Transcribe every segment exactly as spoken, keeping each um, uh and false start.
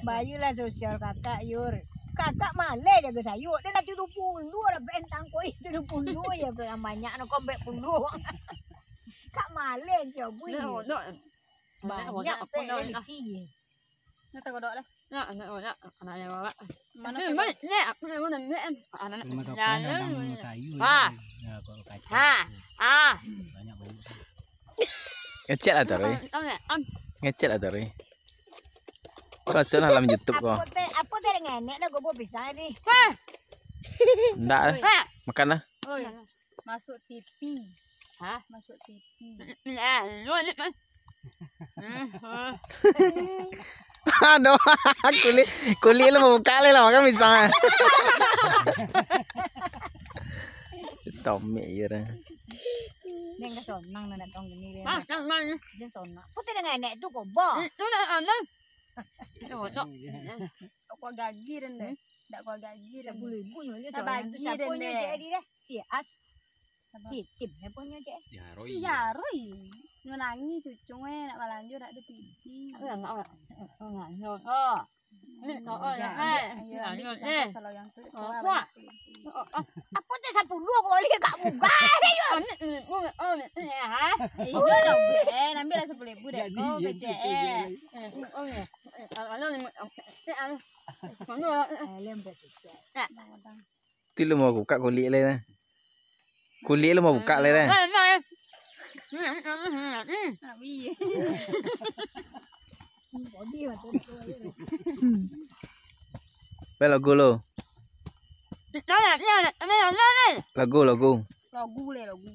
Bayilah sosial kakak, Yur. Kakak maleh jago sayuak. Dia lah tujuh puluh lah bentang koi, tujuh puluh ya, kurang banyak no, kok empat puluh. Kak maleh je, bui. Nah, nak. Banyak nak, apa teh nak, dia nak? Liki. Nak tagodok dah. Nak, nak, nak, anaknya bawa. Mana tu? Baik, nak, aku nak, nak, nak, anak nak. Terima kasih, abang sayur. Ha. Ya, kalau kacang. Ha. Ah. Banyak bau. Ngecek lah, Tori. Ngecek lah, Tori. Masuklah dalam YouTube ko. Apo teh, apo teh dengan nenek dah gobo pisang ni? Ndak lah. Makan lah. Oi, masuk T V. Hah? Masuk T V. Aduh, kulik, kulik lu mau buka lah, makan pisang lah. Tomek je dah. Dia enggak sonang nak tong gini dia. Makan, makan. Dia sonang. Putih dengan nenek tu gobo. Itu nak sonang. Ndak kuat gagi den deh. Ndak kuat gagi den. Sapuluh ribu nyo je. Tabagi den deh. Si As. Cicim nyo punyo, Cek. Si Haroi. Nyo nangih cucung eh, nak balanjo dak ado pipi. Oh. Ni, oh, ya, eh. Ambil, ambil, ambil, eh. Salah yang tu, oh, kuah. Apo tu sapuluah kali kak buka? Ambil, ambil, ambil, ambil, ya, ha? Eh, iyo, coba, eh, ambil lah sapuluah ribu deh. Jadi, oh, jadi, kecek, eh. Eh, oh, ya. Eh, kalau lima, eh, eh, eh. Kalau, eh. Eh, lembek sikit. Eh. Ti lu mau buka kulik le, nah. Kulik lu mau buka le, nah. Eh, eh, eh. Hmm. Bel, lagu lu. Lagu, lagu. Lagu le, lagu.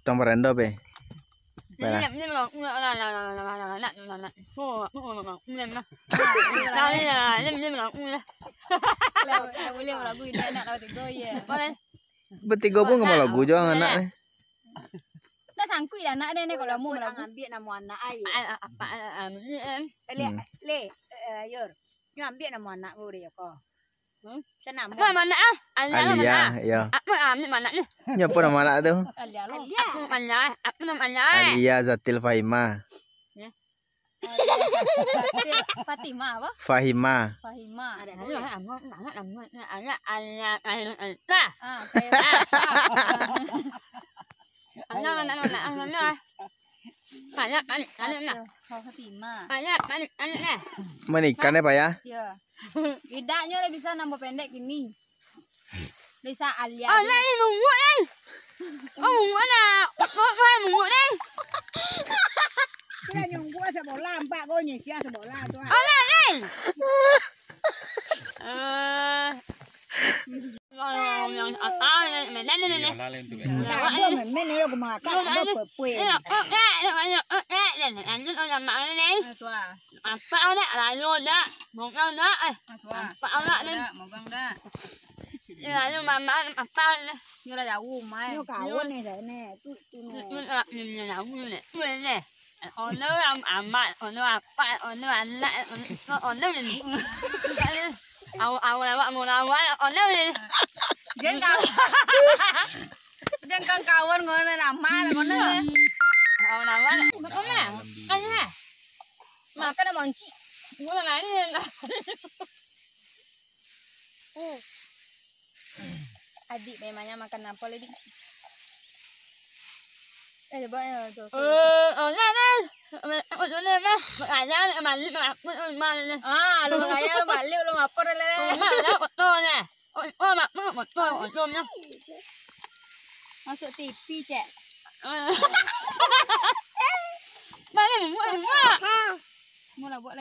Tong Parendo, pe. Baiklah. Lah, lah, buliah balagu, indak nak lagu tigo, ye. Batigo pun ka balagu jo anak ni. Ndak sangkuik dah anak dia ni kalau mau balagu. Ambiak namo anak ai. Apa, apa, apa, apa, eh. Eh, le, le, eh, Yur. Nyo ambiak namo anak ko, Yoko. Hmm? Sanamo. Namo anak ah? Alia, iyo. Apa ambiak anak ni? Nyo apo namo anak tu? Alia lo. Alia. Apa namo anak? Apa namo anak? Alia Zatil Fahima. Ya. Fatil-, Fatimah apa? Fahima. Fahima. Ada, ada. Anak, anak, anak, anak, anak, anak, anak. Ah, kayak Banyak, banyak, banyak, nah. Fatimah. Banyak, banyak, banyak, nah. Manikah ni, Pak, ya? Ya. Idaknyo lah bisa nambah pendek kini. Lisa Alia. Oh, ni nunggu ni. Oh, nunggu lah. Oh, oh, nunggu ni. Kira nunggu sabola, empat ko nyisia sabola tu. Oh, ni. Eh. Yang, yang, ah, ni, ni, ni, ni. Iyalah, lain tu, kan. Nah, dia main ni, aku mangakak, ada pepue. Eh, eh, eh, eh, eh, eh, lanjut, oh, sama ni. Ah, tu ah. Apa nak lalu dah? Bukan dah, eh. Ah, tu ah. Apa nak ni? Dah, mogang dah. Ya, lalu mama apa ni? Ni lah jauh, mai. Ni kawan ni, dah ni. Tu, tu ni. Ni, ni, ni, ni, jauh ni. Tu ni. Ono am-, amak, ono apak, ono anak, ono, ono ni. Awo, awo lawak, awo lawak, ono ni. Jan kau-, jan kau kawan ngono nama, ngono. Awo lawak, ono. Ono. Makan sama Onci. Ngono ni. Adik memangnya makan apa lagi? Eh, coba ya, tu, tu. Eh, olah, deh. Aku boleh, mah. Makanya, mandi, aku, mah, deh. Ah, lu makanya, lu balik, lu lapar, deh. Oh, mah, dah, kotor, deh. Oh, oh, mak, mak, kotor, kotor, deh. Masuk T V, Cek. Eh. Balik, buat, buat. Mau lah buat